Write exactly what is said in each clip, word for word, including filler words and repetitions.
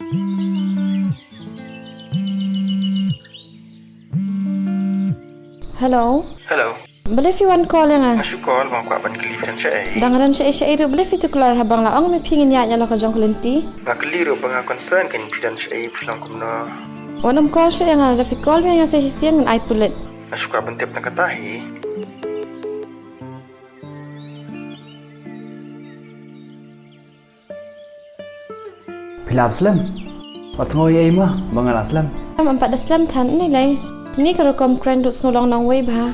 Hello. Hello. Balei phi wan call ïa nga? Nga shu call ba nga kwah ban kylli phi don shaei. Dang don shaei shaei ruh, balei phi tuklar haba nga la ong ma phi ngin ïaid ïa la ka jong ka lynti? Nga kylli ruh ba nga concern kein phi don shaei, phi long kumno. Wat nym call shuh ïa nga, lada phi call biang ïa nga sa shisien ngan ai pulit. Nga shu kwah ban tip na kata hi. Phi la ap slem? Wat sngew ei ei mo ba nga la slem. Em, em pat da slem than, ne lei. Ni ka rukom kren ruh sngew long nongwei bha.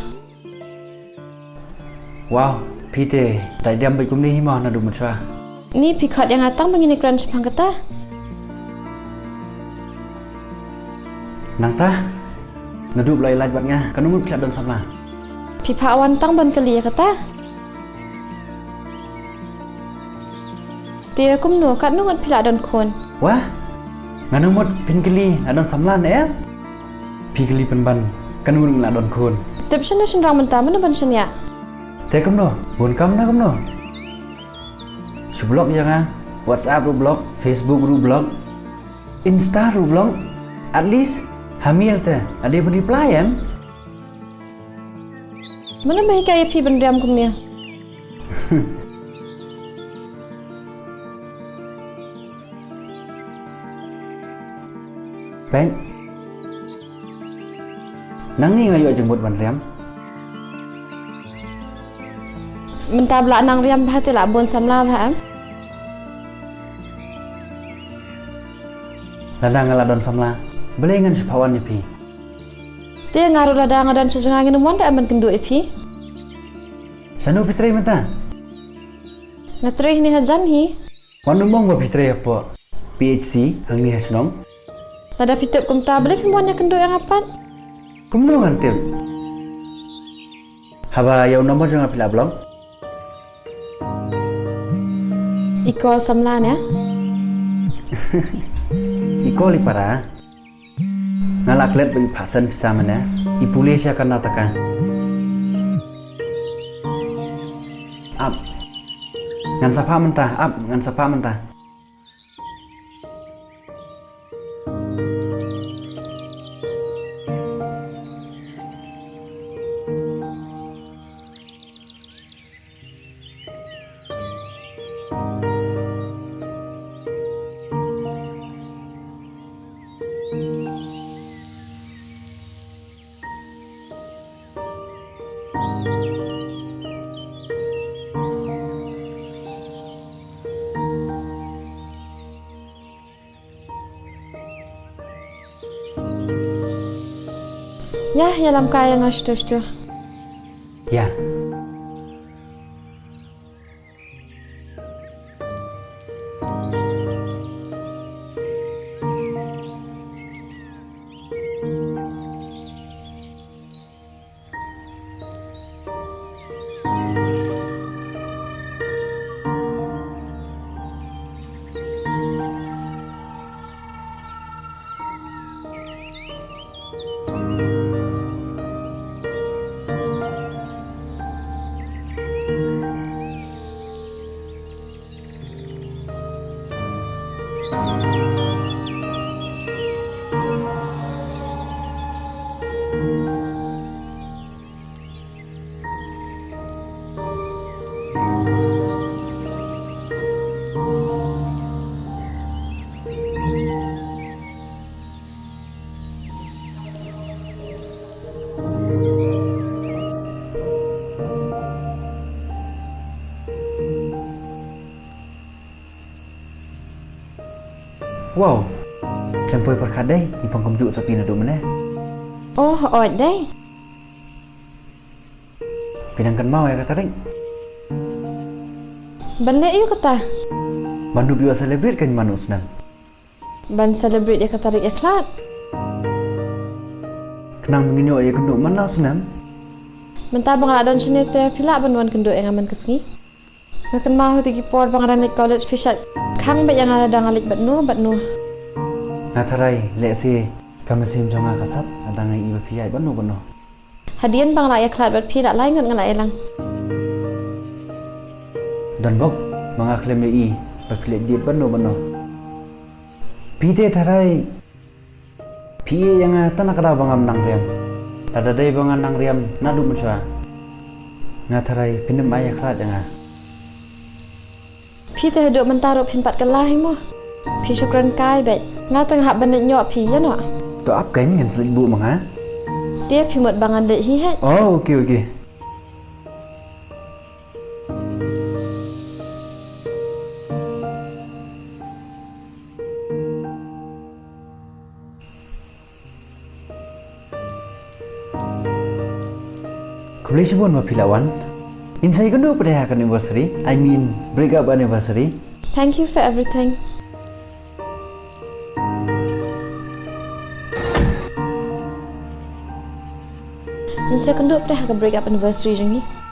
Wow, phi te dei diam bad kumne hi mo naduh mynshuwa. Ni phi khot ïa nga tang ba ngin ïakren shaphang kata. Nangta naduh ba la ïalait bad nga, katno ngut phi la don samla? Phi phah wan tang ban kylli ïa kata. Te kumno, katno ngut phi la don khun? Wah, ngan ym mut phin kylli la don samla ne em? Phi kylli pynban katno ngut la don khun. Tip shano shynrang mynta, mano ban shaniah? Te kumno, bun kam na kumno? Shu block ïa nga, WhatsApp ruh block, Facebook ruh block, Insta ruh block. At least ha mail te la dei ban reply em? Mano ba hikai ïa phi ban riam kumne? Peit. Nangne nga ïoh jingmut ban riam. Mynta ba la nang riam bha te la bun samla bha em? Lada nga la don samla, balei ngan shu phah wan ïa phi? Te nga ruh lada nga don sha jngai ngan ym wan da em ban kynduh ïa phi. Shano phi trei mynta? Nga trei hangne hajan hi. Wat nym ong ba phi trei hapoh P H C hangne ha shnong. Lada phi tip kumta, balei phim wan ïakynduh ïa nga pat? Kumno ngan tip? Haba ïa u nombor jong nga phi la block? I call samla ne? I call i para. Nga la klet ba i phah send pisa mynne. I pule sha Karnataka. Ap. Ngan sa phah mynta, ap, ngan sa phah mynta. Ïa, ïalam kai ïa nga shuh shuh. Ïa. Wow. Khlem poi pyrkhat dei, ngi pang kumjuh sa phi naduh mynne. Oh, hooid dei. Phi dang kynmaw ïa ka tarik? Ban leh aïu kata? Ban dup ïoh celebrate kein man u snem. Ban celebrate ïa ka tarik ïa khlad. Khnang ba ngin ïoh ïakynduh man la u snem. Mynta ba nga la don shane te phi lah ban wan kynduh ïa nga man ka sngi. Nga kynmaw ha kito ki por ba nga dang leit college phi shait khang beit ïa nga lada nga leit bad no bad no. Nga tharai lehse ka mynsiem jong nga ka sap lada nga ïohi ba phi ïaid bad no bad no. Hadien ba nga la ïakhlad bad phi la lai ngut nga la ïalang. Don bok ba nga khlem ïohi ba phi leit date bad no bad no. Phi te tharai phi ïeit ïa nga tang na ka daw ba ngam nang riam. Lada dei ba nga nang riam naduh mynshuwa, nga tharai phin ym ai ïa khlad ïa nga. Phi te haduh mynta ruh phim pat kylla hi mo. Phi shu kren kai beit. Nga tang hap ban leit ñiuh phi ïa no. To ap kein, ngan sa leit buh ma nga. Te phi mut ba ngan leit hi heh. Oh, okay, okay. Khublei shibun ba phi la wan. Ngin sa ïakynduh pat ha ka anniversary. I mean, break up anniversary. Thank you for everything. Ngin sa ïakynduh pat ha ka break up anniversary jong ngi.